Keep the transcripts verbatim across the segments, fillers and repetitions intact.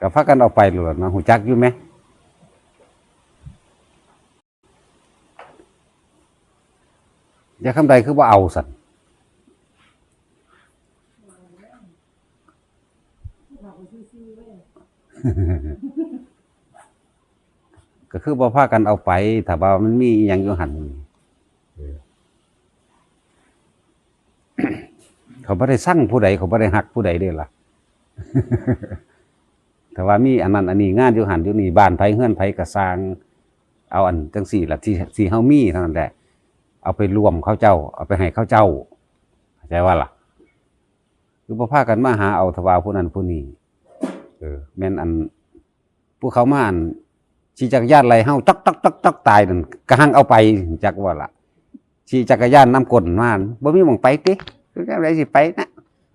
ก็พากันเอาไปโลดเนาะ ฮู้จักอยู่แหม ยายคำใดคือบ่เอาสั่น ก็คือบ่พากันเอาไป ถ้าว่ามันมีอีหยังอยู่หั่น เออ เขาบ่ได้ซังผู้ใด เขาบ่ได้ฮักผู้ใดเด้ล่ะ ถ้าว่ามีอันนั้นอันนี้ งานอยู่หั่นอยู่นี่ บ้านไผเฮือนไผก็ซ่าง เอาอันจั่งซี้ล่ะ ที่ ที่เฮามีเท่านั้นแหละ เอาไปร่วมเขาเจ้า เอาไปให้เขาเจ้า เข้าใจว่าล่ะ คือบ่พากันมาหาเอา ถ้าว่าผู้นั้นผู้นี้ เออ แม่นอัน ผู้เขามาอัน ขี่จักรยานไล่เฮา ต๊อกต๊อกต๊อกต๊อก ตายนั่น ก็หังเอาไป จักว่าล่ะ ขี่จักรยานนำก้นมา บ่มีหม่องไปติ คือจั่งใดสิไปนะ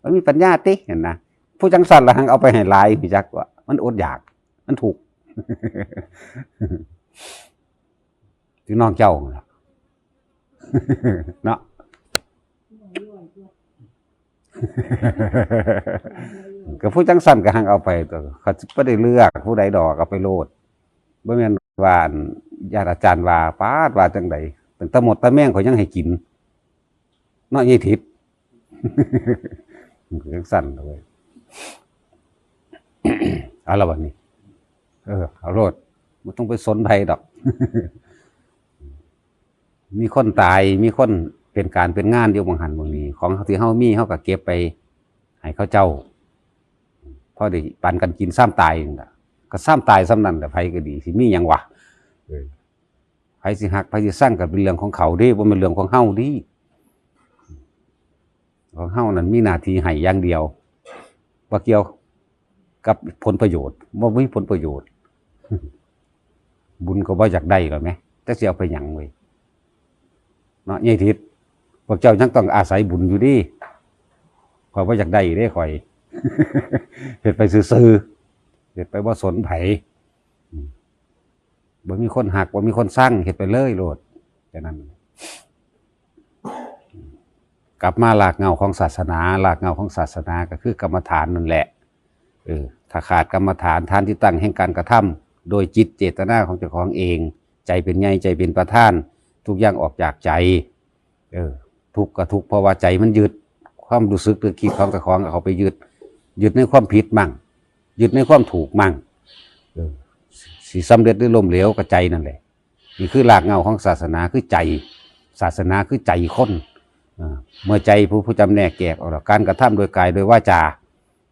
บ่มีปัญญาติ หั้นนะ ผู้จั่งซั่นล่ะหังเอาไปให้หลาย จักว่า มันอดอยาก มันทุกข์ พี่น้องเจ้า เนาะ ก็ผู้จั่งซั่นก็หังเอาไปตั๊ว เขาสิบ่ได้เลือกผู้ใดดอก เอาไปโลด บ่แม่นว่าอัน ญาติอาจารย์ว่า ปาด ว่าจั่งใด ตั้งแต่มดแต่แมงเขายังให้กิน เนาะ ยายทิพย์ จั่งซั่นเว้ย เอาละบัดนี้ เออ เอาโลด บ่ต้องไปสนไผดอก มีคนตาย มีคนเป็นการเป็นงานอยู่หม่องหั่นหม่องนี้ ของที่เฮามี เฮาก็เก็บไปให้เขาเจ้า พอได้ปันกันกินซ้ำตายนั่นล่ะ ก็ซ้ำตายซ้ำนั่นแหละ ไผก็ดี สิมีหยังวะ เออ ไผสิฮัก ไผสิซัง ก็เป็นเรื่องของเขาเด้ บ่แม่นเรื่องของเฮาเด้ ของเฮานั่นมีหน้าที่ให้อย่างเดียว บ่เกี่ยวกับผลประโยชน์ บ่มีผลประโยชน์ บุญก็บ่อยากได้แล้วแหม จักสิเอาไปหยังเว้ย เนาะ ยายทิพย์ พวกเจ้ายังต้องอาศัยบุญอยู่เด้ ข้อยบ่อยากได้เด้ ข้อย เฮ็ดไปซื่อๆ เฮ็ดไปบ่สนไผ อืม บ่มีคนฮัก บ่มีคนซัง เฮ็ดไปเลยโลด แค่นั้น กลับมารากเหง้าของศาสนา รากเหง้าของศาสนาก็คือกรรมฐานนั่นแหละ เออ ถ้าขาดกรรมฐาน ฐานที่ตั้งแห่งการกระทำ โดยจิตเจตนาของเจ้าของเอง ใจเป็นใหญ่ ใจเป็นประธาน ทุกอย่างออกจากใจ เออ ทุกข์ก็ทุกข์เพราะว่าใจมันยึด ความรู้สึกนึกคิดของเจ้าของเอาไปยึด ยึดในความผิดมั่ง ยึดในความถูกมั่ง เออ สิสำเร็จหรือล้มเหลวก็ใจนั่นแหละ นี่คือรากเหง้าของศาสนาคือใจ ศาสนาคือใจคน อ่า เมื่อใจผู้ ผู้จำแนกแยกออกแล้ว การกระทำโดยกายโดยวาจา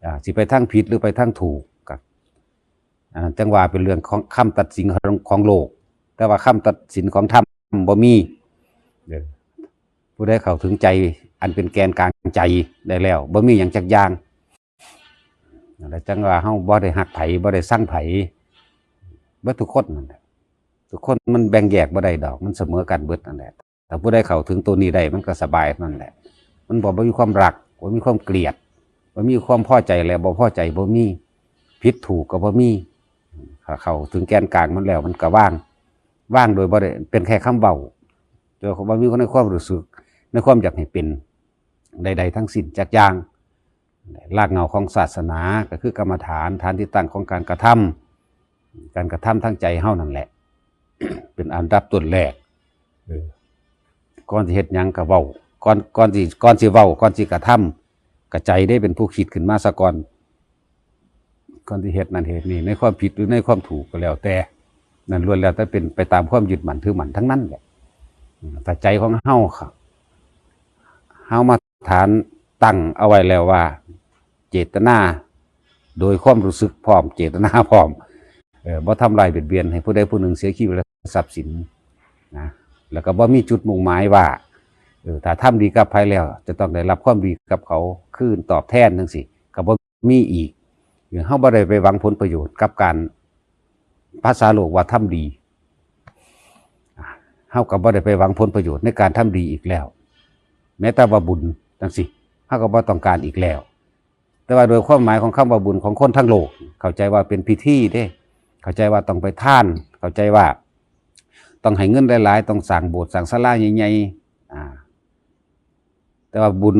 อ่า สิไปทางผิดหรือไปทางถูก ก็ อันนั้นจั่งว่าเป็นเรื่องของคำตัดสินของ ของโลก แต่ว่าคำตัดสินของธรรมบ่มี เออ ผู้ใดเข้าถึงใจอันเป็นแกนกลางใจได้แล้ว บ่มีหยังจักอย่าง นั่นแหละจั่งว่าเฮาบ่ได้ฮักไผ บ่ได้ซังไผ เบิดทุกคนนั่นแหละ ทุกคนมันแบ่งแยกบ่ได้ดอก มันเสมอกันเบิดนั่นแหละ ถ้าผู้ใดเข้าถึงตัวนี้ได้ มันก็สบายนั่นแหละ มันบ่ บ่มีความรัก บ่มีความเกลียด บ่มีความพอใจและบ่พอใจ บ่มี ผิดถูกก็บ่มี ถ้าเข้าถึงแกนกลางมันแล้ว มันก็วาง วางโดยบ่ได้ เป็นแค่คำเว้า โดยบ่มีในความรู้สึก ในความอยากให้เป็นใดๆทั้งสิ้นจักอย่าง รากเหง้าของศาสนาก็คือกรรมฐาน ฐานที่ตั้งของการกระทำ การกระทำทางใจเฮานั่นแหละ เป็นอันดับต้นแรก เออ ก่อนสิเฮ็ดหยังก็เว้า ก่อน ก่อนสิ ก่อนสิเว้า ก่อนสิกระทำ ก็ใจเด้เป็นผู้คิดขึ้นมาซะก่อน ก่อนสิเฮ็ดนั่นเฮ็ดนี่ ในความผิดหรือในความถูกก็แล้วแต่ นั่นล้วนแล้วแต่เป็นไปตามความยึดมั่นถือมั่นทั้งนั้นแหละ อืม ถ้าใจของเฮา เฮามา ฐานตั้งเอาไว้แล้วว่า เจตนา โดยความรู้สึกพร้อม เจตนาพร้อม เอ่อ บ่ทำลายเบียดเบียนให้ผู้ใดผู้หนึ่งเสียชีวิตและทรัพย์สินนะ แล้วก็บ่มีจุดมุ่งหมายว่า เออ ถ้าทำดีกับไผแล้ว จะต้องได้รับความดีกับเขาคืนตอบแทนจั่งซี้ ก็บ่มีอีก เฮาบ่ได้ไปหวังผลประโยชน์กับการ ภาษาโลกว่าทำดี เฮาก็บ่ได้ไปหวังผลประโยชน์ในการทำดีอีกแล้ว แม้แต่ว่าบุญจั่งซี้ เฮาก็บ่ต้องการอีกแล้ว แต่ว่าโดยความหมายของคำว่าบุญของคนทั้งโลก เข้าใจว่าเป็นพิธีเด้ เข้าใจว่าต้องไปทาน เข้าใจว่าต้องให้เงินหลายๆ ต้องสร้างโบสถ์สร้างศาลาใหญ่ๆ อ่า แต่ว่าบุญ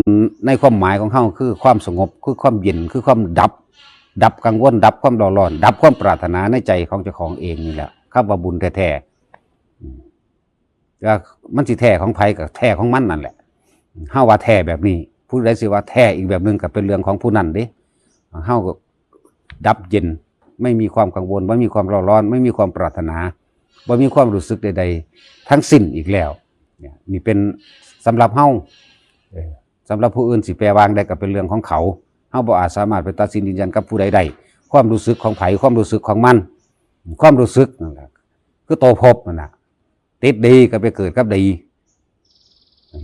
ในความหมายของเฮาคือความสงบ คือความเย็น คือความดับ ดับกังวล ดับความเร่าร้อน ดับความปรารถนาในใจของเจ้าของเองนี่แหละ คำว่าบุญแท้ๆ อืม ก็มันสิแท้ของไผก็แท้ของมันนั่นแหละ เฮาว่าแท้แบบนี้ ผู้ใดสิว่าแท้อีกแบบหนึ่งก็เป็นเรื่องของผู้นั้นเด้ เฮาก็ดับเย็น ไม่มีความกังวล ไม่มีความเร่าร้อน ไม่มีความปรารถนา บ่มีความรู้สึกใดๆ ทั้งสิ้นอีกแล้ว เนี่ย นี่เป็นสำหรับเฮา เออ สำหรับผู้อื่นสิแปลว่าจั่งใดก็เป็นเรื่องของเขา เฮาบ่อาจสามารถไปตัดสินยืนยันกับผู้ใดได้ ความรู้สึกของไผ ความรู้สึกของมัน ความรู้สึกนั่นแหละ คือตัวภพนั่นน่ะ ติดดีก็ไปเกิดกับดี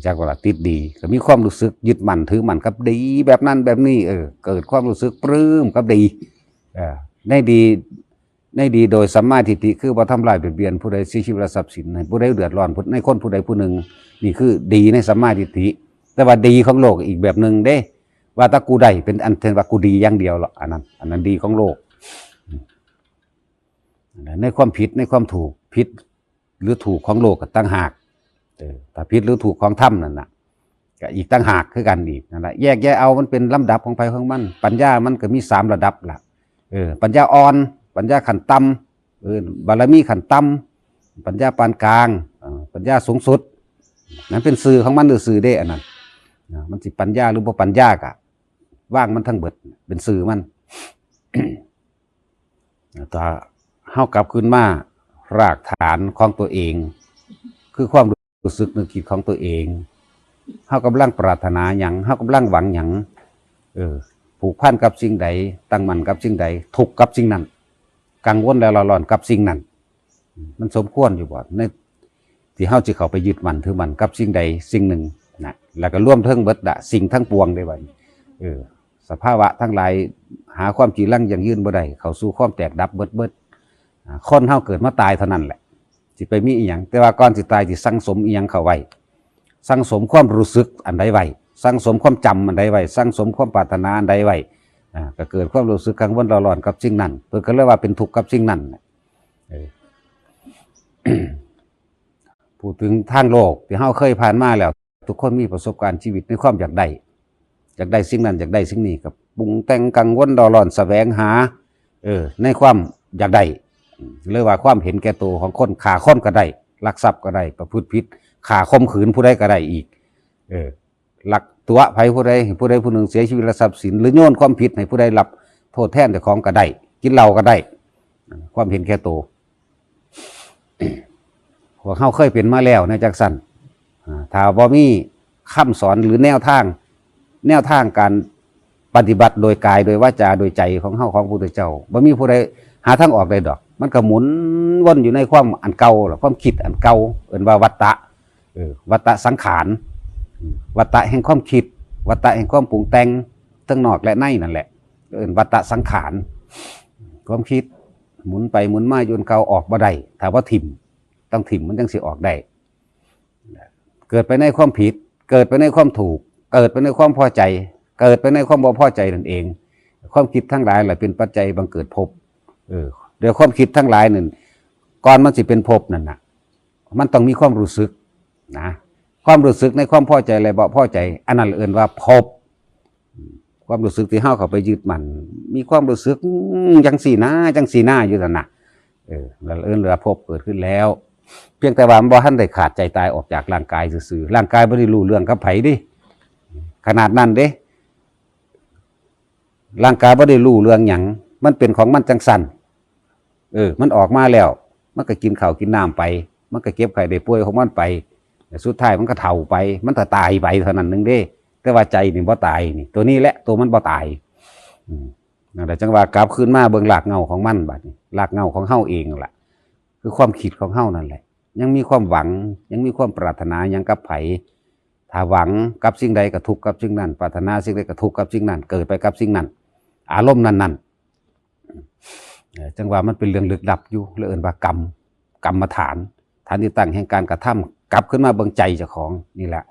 จักว่าล่ะ ติดดีก็มีความรู้สึกยึดมั่นถือมั่นกับดีแบบนั้นแบบนี้ เออ เกิดความรู้สึกปลื้มกับดี เออ ในดี ในดีโดยสัมมาทิฏฐิ คือบ่ทำร้ายเบียดเบียนผู้ใด เสียชีวิตและทรัพย์สิน ให้ผู้ใดเดือดร้อน ผู้ ในคนผู้ใดผู้หนึ่ง นี่คือดีในสัมมาทิฏฐิ แต่ว่าดีของโลกอีกแบบหนึ่งเด้ ว่าแต่กูได้ เป็นอันเช่นว่ากูดีอย่างเดียวละ อันนั้น อันนั้นดีของโลก ในความผิด ในความถูก ผิดหรือถูกของโลกก็ต่างหาก เออ ถ้าผิดหรือถูกของธรรมนั่นน่ะ ก็อีกต่างหากคือกันอีกนั่นแหละ แยกแยะเอา มันเป็นลำดับของไผของมัน ปัญญามันก็มีสามระดับล่ะ เออ ปัญญาอ่อน ปัญญาขั้นต่ำ เออ บารมีขั้นต่ำ ปัญญาปานกลาง เออ ปัญญาสูงสุด นั่นเป็นชื่อของมันซื่อๆเด้ อันนั้นนะ มันสิปัญญาหรือบ่ปัญญาก็วางมันทั้งเบิด เป็นชื่อมัน ถ้าเฮากลับคืนมารากฐานของตัวเอง คือความรู้สึกนึกคิดของตัวเอง เฮากำลังปรารถนาหยัง เฮากำลังหวังหยัง เออ ผูกพันกับสิ่งใด ตั้งมั่นกับสิ่งใด ทุกข์กับสิ่งนั้น กังวลและเร่าร้อนกับสิ่งนั้น มันสมควรอยู่บ่ ในที่เฮาสิเข้าไปยึดมั่นถือมั่นกับสิ่งใดสิ่งหนึ่งนะ แล้วก็รวมถึงเบิดละสิ่งทั้งปวงได้บัดนี้ เออ สภาวะทั้งหลาย หาความจีรังยั่งยืนบ่ได้ เข้าสู่ความแตกดับเบิดเบิด อ่า คนเฮาเกิดมาตายเท่านั้นแหละ สิไปมีอีหยัง แต่ว่าก่อนสิตายสิสั่งสมอีหยังเข้าไว้ สั่งสมความรู้สึกอันใดไว้ สั่งสมความจำอันใดไว้ สั่งสมความปรารถนาอันใดไว้ อ่า ก็เกิดความรู้สึกกังวลเร่าร้อนกับสิ่งนั้น เพิ่นก็เลยว่าเป็นทุกข์กับสิ่งนั้นน่ะ เออ พูดถึงทางโลกที่เฮาเคยผ่านมาแล้ว ทุกคนมีประสบการณ์ชีวิตในความอยากได้ อยากได้สิ่งนั้น อยากได้สิ่งนี้ ก็ปรุงแต่งกังวลเร่าร้อนแสวงหา เออ ในความอยากได้ หรือว่าความเห็นแก่ตัวของคน ฆ่าคนก็ได้ ลักทรัพย์ก็ได้ ประพฤติผิด ฆ่าข่มขืนผู้ใดก็ได้อีก เออ ลักตั๋วไผผู้ใด ให้ผู้ใดผู้หนึ่งเสียชีวิตและทรัพย์สิน หรือโยนความผิดให้ผู้ใดรับโทษแทนเจ้าของก็ได้ กินเหล้าก็ได้ ความเห็นแก่ตัว พวกเฮาเคยเป็นมาแล้วในจังซั่น อ่า ถ้าบ่มีคำสอนหรือแนวทาง แนวทางการปฏิบัติโดยกาย โดยวาจา โดยใจของเฮา ของพระพุทธเจ้า บ่มีผู้ใดหาทางออกได้ดอก มันก็หมุนวนอยู่ในความอันเก่าล่ะ ความคิดอันเก่า เอิ้นว่าวัฏฏะ เออ วัฏฏะสังขาร วัฏฏะแห่งความคิด วัฏฏะแห่งความปรุงแต่ง ทั้งนอกและในนั่นแหละ เอิ้นวัฏฏะสังขาร ความคิดหมุนไปหมุนมาอยู่อันเก่า ออกบ่ได้ ถ้าบ่ถิ่ม ต้องถิ่มมันจั่งสิออกได้ เกิดไปในความผิด เกิดไปในความถูก เกิดไปในความพอใจ เกิดไปในความบ่พอใจนั่นเอง ความคิดทั้งหลายแหละเป็นปัจจัยบังเกิดภพ เออ เดี๋ยวความคิดทั้งหลายนั่น ก่อนมันสิเป็นภพนั่นน่ะ มันต้องมีความรู้สึกนะ ความรู้สึกในความพอใจและบ่พอใจ อันนั้นเอิ้นว่าภพ ความรู้สึกที่เฮาเข้าไปยึดมั่น มีความรู้สึก อืม จังซี่นะ จังซี่นะ อยู่นั่นน่ะ เออ แล้วเอิ้นว่าภพเกิดขึ้นแล้ว เพียงแต่ว่ามันบ่ทันได้ขาดใจตายออกจากร่างกายซื่อๆ ร่างกายบ่ได้รู้เรื่องกับไผเด้ ขนาดนั้นเด้ ร่างกายบ่ได้รู้เรื่องหยัง มันเป็นของมันจังซั่น เออ มันออกมาแล้ว มันก็กินข้าวกินน้ำไป มันก็เจ็บไข้ได้ป่วยของมันไป แล้วสุดท้ายมันก็เฒ่าไป มันก็ตายไปเท่านั้นหนึ่งเด้ แต่ว่าใจนี่บ่ตายนี่ ตัวนี้แหละ ตัวมันบ่ตาย อืม นั่นแหละ จั่งว่ากลับคืนมาเบิ่งรากเหง้าของมันบัดนี้ รากเหง้าของเฮาเองนั่นล่ะ คือความคิดของเฮานั่นแหละ ยังมีความหวัง ยังมีความปรารถนาหยังกับไผ ถ้าหวังกับสิ่งใดก็ทุกข์กับสิ่งนั้น ปรารถนาสิ่งใดก็ทุกข์กับสิ่งนั้น เกิดไปกับสิ่งนั้น อารมณ์นั้นๆ เอ่อ จั่งว่ามันเป็นเรื่องลึกลับอยู่ แล้วเอิ้นว่ากรรม กรรมฐาน ฐานที่ตั้งแห่งการกระทำ กลับคืนมาเบิ่งใจเจ้าของนี่แหละ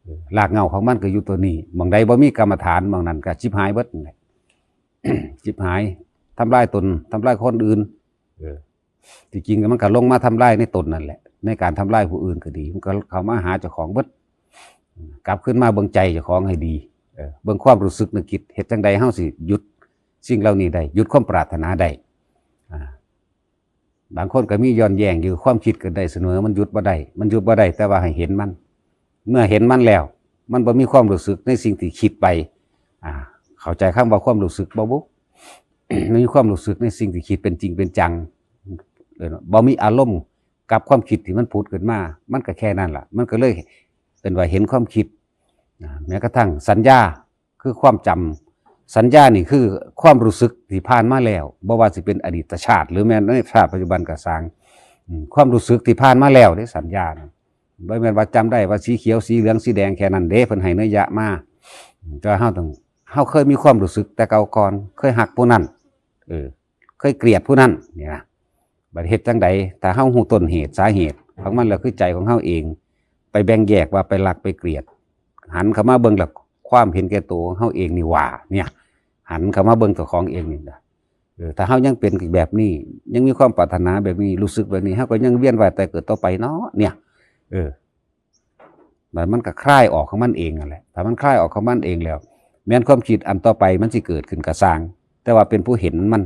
เออ รากเหง้าของมันก็อยู่ตัวนี้ หม่องใดบ่มีกรรมฐาน หม่องนั้นก็ชิบหายเบิดนั่นแหละ ชิบหาย ทำลายตน ทำลายคนอื่น เออ ที่จริงมันก็ลงมาทำลายในตนนั่นแหละ ในการทำลายผู้อื่นก็ดี มันก็เข้ามาหาเจ้าของเบิด กลับคืนมาเบิ่งใจเจ้าของให้ดี เออ เบิ่งความรู้สึกนึกคิด เฮ็ดจั่งใดเฮาสิหยุด สิ่งเหล่านี้ได้ หยุดความปรารถนาได้ อ่า บางคนก็มีย้อนแย้งอยู่ ความคิดก็ได้เสมอ มันหยุดบ่ได้ มันหยุดบ่ได้ แต่ว่าให้เห็นมัน เมื่อเห็นมันแล้ว มันบ่มีความรู้สึกในสิ่งที่คิดไป อ่า เข้าใจคำว่าความรู้สึกบ่บุ? มันมีความรู้สึกในสิ่งที่คิดเป็นจริงเป็นจัง เออ บ่มีอารมณ์กับความคิดที่มันผุดขึ้นมา มันก็แค่นั้นล่ะ มันก็เลยเอิ้นว่าเห็นความคิด อ่า แม้กระทั่งสัญญา คือความจำ สัญญานี่คือความรู้สึกที่ผ่านมาแล้ว บ่ว่าสิเป็นอดีตชาติ หรือแม้ในชาติปัจจุบันก็ซ่าง อืม ความรู้สึกที่ผ่านมาแล้วเด้ สัญญานะ บ่แม่นว่าจำได้ว่าสีเขียว สีเหลือง สีแดงแค่นั้นเด้ เพิ่นให้นัยยะมา อืม แต่ว่าเฮาต้อง เฮาเคยมีความรู้สึกแต่เก่าก่อน เคยฮักผู้นั้น เออ เคยเกลียดผู้นั้น นี่นะ บัดเฮ็ดจั่งใด ถ้าเฮาฮู้ต้นเหตุสาเหตุของมันแล้ว คือใจของเฮาเอง ไปแบ่งแยกว่าไปรักไปเกลียด หันเข้ามาเบิ่งแล้ว ความเห็นแก่ตัวของเฮาเองนี่หว่า เนี่ย หันเข้ามาเบิ่งตัวของเองนี่นะ เออ ถ้าเฮายังเป็นแบบนี้ ยังมีความปรารถนาแบบนี้ รู้สึกแบบนี้ เฮาก็ยังเวียนว่ายตายเกิดต่อไปเนาะ เนี่ย เออ มัน มันก็คลายออกของมันเองนั่นแหละ ถ้ามันคลายออกของมันเองแล้ว แม้นความคิดอันต่อไปมันสิเกิดขึ้นก็ซ่าง แต่ว่าเป็นผู้เห็นมัน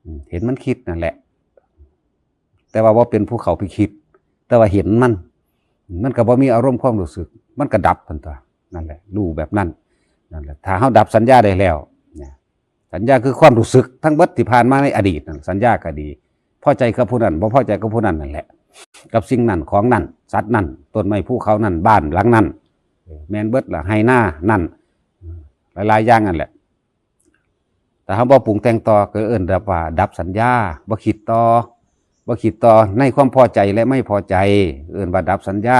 อืม เห็นมันคิดนั่นแหละ แต่ว่าบ่เป็นผู้เข้าไปคิด แต่ว่าเห็นมัน มันก็บ่มีอารมณ์ความรู้สึก มันก็ดับพันตัว นั่นแหละ รู้แบบนั้น นั่นแหละ ถ้าเฮาดับสัญญาได้แล้ว เนี่ย สัญญาคือความรู้สึกทั้งเบิดที่ผ่านมาในอดีตนั่น สัญญาก็ดี พอใจกับผู้นั้น บ่พอใจกับผู้นั้นนั่นแหละ กับสิ่งนั้น ของนั้น สัตว์นั้น ต้นไม้ภูเขานั้น บ้านหลังนั้น แม่นเบิดละ ไฮ่นานั่น หลายๆ อย่างนั่นแหละ แต่เฮาบ่ปรุงแต่งต่อ ก็เอิ้นว่าดับสัญญา บ่คิดต่อ บ่คิดต่อในความพอใจและไม่พอใจ เอิ้นว่าดับสัญญา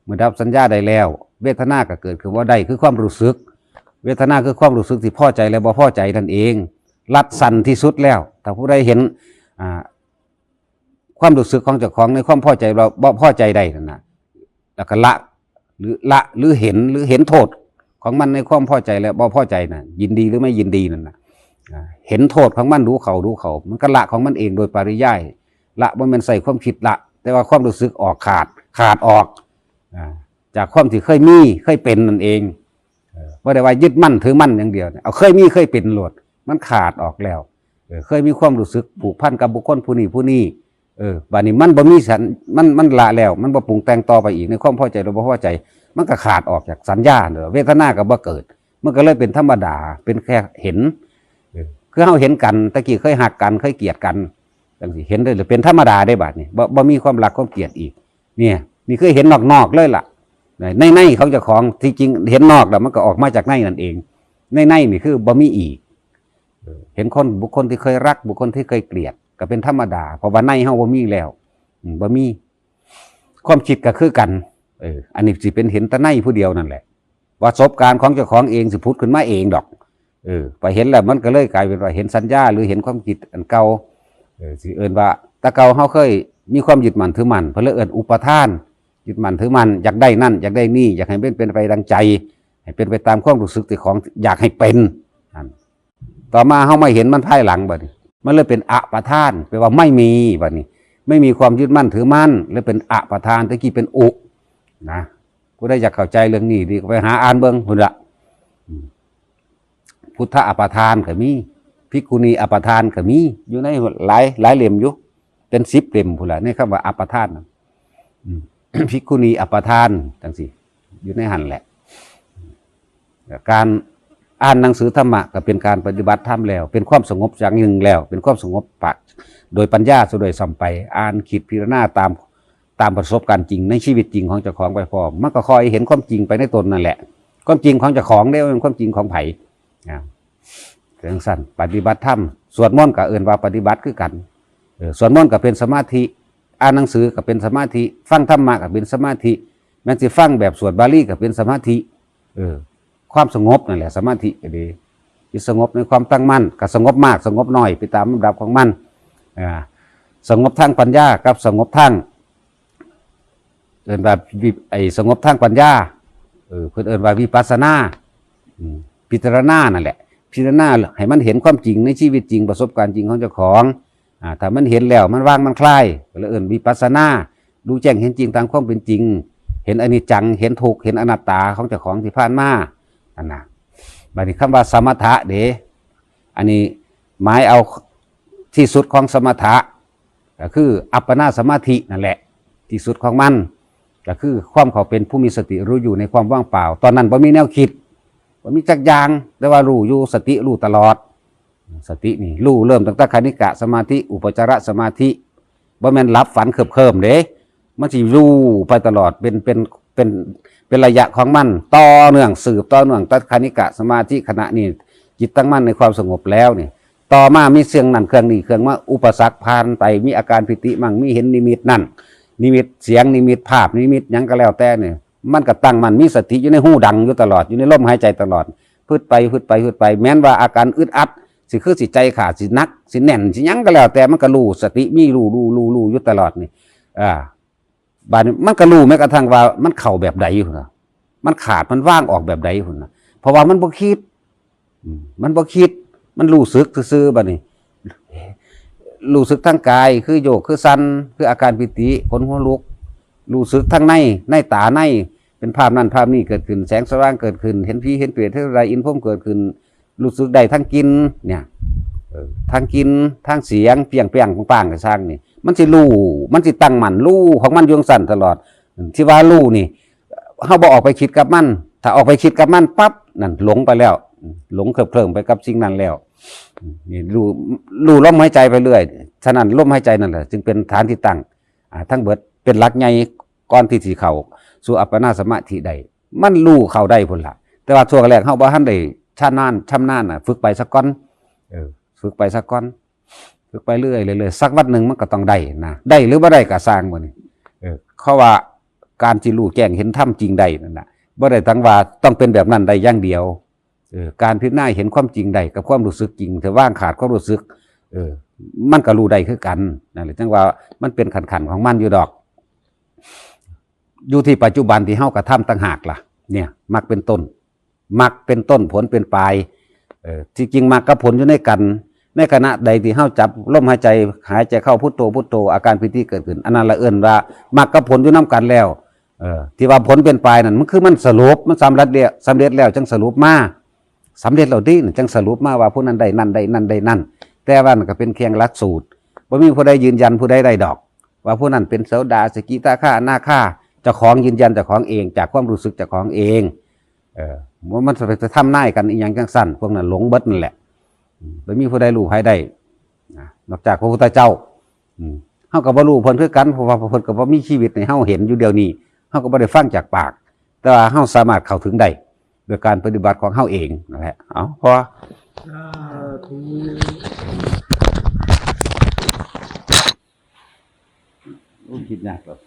เมื่อดับสัญญาได้แล้ว เวทนาก็เกิดขึ้นบ่ได้ คือความรู้สึก เวทนาคือความรู้สึกที่พอใจและบ่พอใจนั่นเอง รัดสั้นที่สุดแล้ว ถ้าผู้ใดเห็น อ่า ความรู้สึกของเจ้าของในความพอใจบ่ บ่พอใจได้นั่นน่ะ แล้วก็ละ หรือละ หรือเห็น หรือเห็นโทษของมันในความพอใจและบ่พอใจน่ะ ยินดีหรือไม่ยินดีนั่นน่ะ อ่า เห็นโทษของมันดูเข้า ดูเข้า มันก็ละของมันเองโดยปริยาย ละบ่แม่นใช้ความคิดละ แต่ว่าความรู้สึกออกขาด ขาดออก อ่า จากความที่เคยมี เคยเป็นนั่นเอง เออ บ่ได้ว่ายึดมั่นถือมั่นอย่างเดียว เอาเคยมีเคยเป็นโลด มันขาดออกแล้ว เออ เคยมีความรู้สึกผูกพันกับบุคคลผู้นี้ผู้นี้ เออ บัดนี้มันบ่มีสัญ มัน มันละแล้ว มันบ่ปรุงแต่งต่อไปอีก ในความพอใจหรือบ่พอใจ มันก็ขาดออกจากสัญญาเด้อ เวทนาก็บ่เกิด มันก็เลยเป็นธรรมดา เป็นแค่เห็น เออ คือเฮาเห็นกัน ตะกี้เคยฮักกัน เคยเกลียดกัน จั่งซี้ เห็นได้เลย เป็นธรรมดาได้บัดนี้ บ่ บ่มีความรักความเกลียดอีก เนี่ย นี่คือเห็นนอกๆ เลยล่ะ ใน ในของเจ้าของ ที่จริงเห็นนอกแล้วมันก็ออกมาจากในนั่นเอง ในในนี่คือบ่มีอีก เออ เห็นคน บุคคลที่เคยรัก บุคคลที่เคยเกลียด ก็เป็นธรรมดา เพราะว่าในเฮาบ่มีแล้ว อืม บ่มี ความคิดก็คือกัน เออ อันนี้สิเป็นเห็นแต่ในผู้เดียวนั่นแหละ ประสบการณ์ของเจ้าของเองสิผุดขึ้นมาเองดอก เออ ไปเห็นแล้วมันก็เลยกลายเป็นว่าเห็นสัญญาหรือเห็นความคิดอันเก่า เออ สิเอิ้นว่าแต่เก่าเฮาเคยมีความยึดมั่นถือมั่น เพิ่นเลยเอิ้นอุปาทาน ยึดมั่นถือมั่น อยากได้นั่น อยากได้นี่ อยากให้เป็น เป็นไปดังใจ ให้เป็นไปตามความรู้สึกที่ของอยากให้เป็น นั่น ต่อมาเฮามาเห็นมันภายหลังบัดนี้ มันเลยเป็นอปาทาน แปลว่าไม่มีบัดนี้ ไม่มีความยึดมั่นถือมั่น เลยเป็นอปาทาน ตะกี้เป็นอุ นะ ผู้ใดอยากเข้าใจเรื่องนี้ดีก็ไปหาอ่านเบิ่งพุ้นละ อืม พุทธอปาทานก็มี ภิกขุณีอปาทานก็มี อยู่ในหลาย หลายเล่มอยู่ เป็นสิบเล่มพุ้นละ ในคำว่าอปาทานน่ะ อืม ภิกขุณีอปาทาน จั่งซี้ อยู่ในหั่นแหละ การอ่านหนังสือธรรมะก็เป็นการปฏิบัติธรรมแล้ว เป็นความสงบอย่างหนึ่งแล้ว เป็นความสงบปะ โดยปัญญาซะด้วยซ้ำไป อ่านคิดพิจารณาตาม ตามประสบการณ์จริงในชีวิตจริงของเจ้าของไปพร้อม มันก็ค่อยเห็นความจริงไปในตนนั่นแหละ ความจริงของเจ้าของเด้ บ่แม่นความจริงของไผ อ่า จั่งซั้น ปฏิบัติธรรม สวดมนต์ก็เอิ้นว่าปฏิบัติคือกัน เออ สวดมนต์ก็เป็นสมาธิ อ่านหนังสือก็เป็นสมาธิ ฟังธรรมะก็เป็นสมาธิ แม้นสิฟังแบบสวดบาลีก็เป็นสมาธิ เออ ความสงบนั่นแหละสมาธิก็ดี จิตสงบในความตั้งมั่น ก็สงบมาก สงบน้อย ไปตามลำดับของมัน อ่า สงบทางปัญญากับสงบทาง เอิ้นว่าวิ ไอ้สงบทางปัญญา เออ เพิ่นเอิ้นว่าวิปัสสนา อืม พิจารณานั่นแหละ พิจารณาให้มันเห็นความจริงในชีวิตจริง ประสบการณ์จริงของเจ้าของ อ่า ถ้ามันเห็นแล้ว มันวาง มันคลาย ก็เลยเอิ้นวิปัสสนา รู้แจ้งเห็นจริงตามความเป็นจริง เห็นอนิจจัง เห็นทุกข์ เห็นอนัตตาของเจ้าของที่ผ่านมา นั่นน่ะ บัดนี้คำว่าสมถะเด้ อันนี้หมายเอาที่สุดของสมถะ ก็คืออัปปนาสมาธินั่นแหละ ที่สุดของมัน ก็คือความเข้าเป็นผู้มีสติรู้อยู่ในความว่างเปล่า ตอนนั้นบ่มีแนวคิด บ่มีจักอย่าง แต่ว่ารู้อยู่ สติรู้ตลอด สตินี่รู้เริ่มตั้งแต่คณิกะสมาธิ อุปจารสมาธิ บ่แม่นหลับฝันเคิบๆเด้ มันสิรู้ไปตลอด เป็น เป็น เป็น เป็นระยะของมัน ต่อเนื่อง สืบต่อเนื่อง แต่คณิกะสมาธิขณะนี้ จิตตั้งมั่นในความสงบแล้วนี่ ต่อมามีเสียงนั่นเครื่องนี้เครื่องมา อุปสรรคผ่านไป มีอาการปีติมั่ง มีเห็นนิมิตนั่น นิมิตเสียง นิมิตภาพ นิมิตหยังก็แล้วแต่เนี่ย มันก็ตั้งมั่น มีสติอยู่ในฮูดังอยู่ตลอด อยู่ในลมหายใจตลอด พืดไป พืดไป พืดไป แม้นว่าอาการอึดอัด สิคือสิใจขาด สิหนัก สิแน่น สิหยังก็แล้วแต่ มันก็รู้ สติมีรู้ รู้ รู้ รู้อยู่ตลอดนี่ อ่า บาดนี้มันก็รู้แม้กระทั่งว่ามันเข้าแบบใดอยู่นะ มันขาด มันว่างออกแบบใดอยู่นะ เพราะว่ามันบ่คิด อืม มันบ่คิด มันรู้สึกซื่อๆ บัดนี้ รู้สึกทางกาย คือโยก คือสั่น คืออาการปีติ ขนหัวลุก รู้สึกทางใน ในตาใน เป็นภาพนั่นภาพนี้เกิดขึ้น แสงสว่างเกิดขึ้น เห็นผีเห็นเปรต เห็นอะไร อินพรหมเกิดขึ้น รู้สึกได้ทั้งกลิ่น เนี่ย เออ ทั้งกลิ่น ทั้งเสียง เปรียงๆ ปังๆ ก็ช่างนี่ มันสิรู้ มันสิตั้งมั่น รู้ของมันอยู่จั่งซั้นตลอด ที่ว่ารู้นี่ เฮาบ่ออกไปคิดกับมัน ถ้าออกไปคิดกับมันปั๊บ นั่นหลงไปแล้ว หลงเคลิ้มๆ ไปกับสิ่งนั้นแล้ว นี่รู้ รู้ลมหายใจไปเรื่อย ฉะนั้นลมหายใจนั่นแหละ จึงเป็นฐานที่ตั้ง อ่า ทั้งเบิด เป็นหลักใหญ่ก่อนที่สิเข้าสู่อัปปนาสมาธิได้ มันรู้เข้าได้พุ้นล่ะ แต่ว่าช่วงแรกเฮาบ่ทันได้ชำนาญ ชำนาญน่ะ ฝึกไปซะก่อน เออ ฝึกไปซะก่อน ฝึกไปเรื่อยๆ เรื่อยๆ สักวันหนึ่งมันก็ต้องได้นะ ได้หรือบ่ได้ก็ซ่างบัดนี้ เออ เขาว่าการสิรู้แจ้งเห็นธรรมจริงได้นั่นน่ะ บ่ได้ตั้งว่าต้องเป็นแบบนั้นได้อย่างเดียว เออ การพิจารณาเห็นความจริงได้กับความรู้สึกจริง แต่ว่างขาดความรู้สึก เออ มันก็รู้ได้คือกัน นั่นแหละ จั่งว่ามันเป็นขั้นๆ ของมันอยู่ดอก อยู่ที่ปัจจุบันที่เฮากระทำต่างหากล่ะ เนี่ย มรรคเป็นต้น มรรคเป็นต้น ผลเป็นปลาย เออ ที่จริงมรรคกับผลอยู่ในกัน ในขณะใดที่เฮาจับลมหายใจ หายใจเข้าพุทโธ พุทโธ อาการปีติเกิดขึ้น อันนั้นละเอิ้นว่ามรรคกับผลอยู่นำกันแล้ว เออ ที่ว่าผลเป็นปลายนั่น มันคือมันสรุป มันสำเร็จแล้ว สำเร็จแล้วจั่งสรุปมา สำเร็จแล้วเด้ จั่งสรุปมาว่าผู้นั้นได้นั่น ได้นั่น ได้นั่น แต่ว่ามันก็เป็นเพียงหลักสูตร บ่มีผู้ใดยืนยันผู้ใดได้ดอก ว่าผู้นั้นเป็นโสดา สกิทาคา อนาคา เจ้าของยืนยันเจ้าของเอง จากความรู้สึกเจ้าของเอง เออ มันไปทำนายกันอีหยังจั่งซั้น พวกนั้นหลงเบิดนั่นแหละ อืม บ่มีผู้ใดรู้ไผได้ นะ นอกจากพระพุทธเจ้า อืม เฮาก็บ่รู้เพิ่นคือกัน เพราะว่าเพิ่นก็บ่มีชีวิตให้เฮาเห็นอยู่เดี๋ยวนี้ เฮาก็บ่ได้ฟังจากปาก แต่ว่าเฮาสามารถเข้าถึงได้ โดยการปฏิบัติของเฮาเองนั่นแหละ เอา พอ สาธุ โอ้ คิดยากแล้ว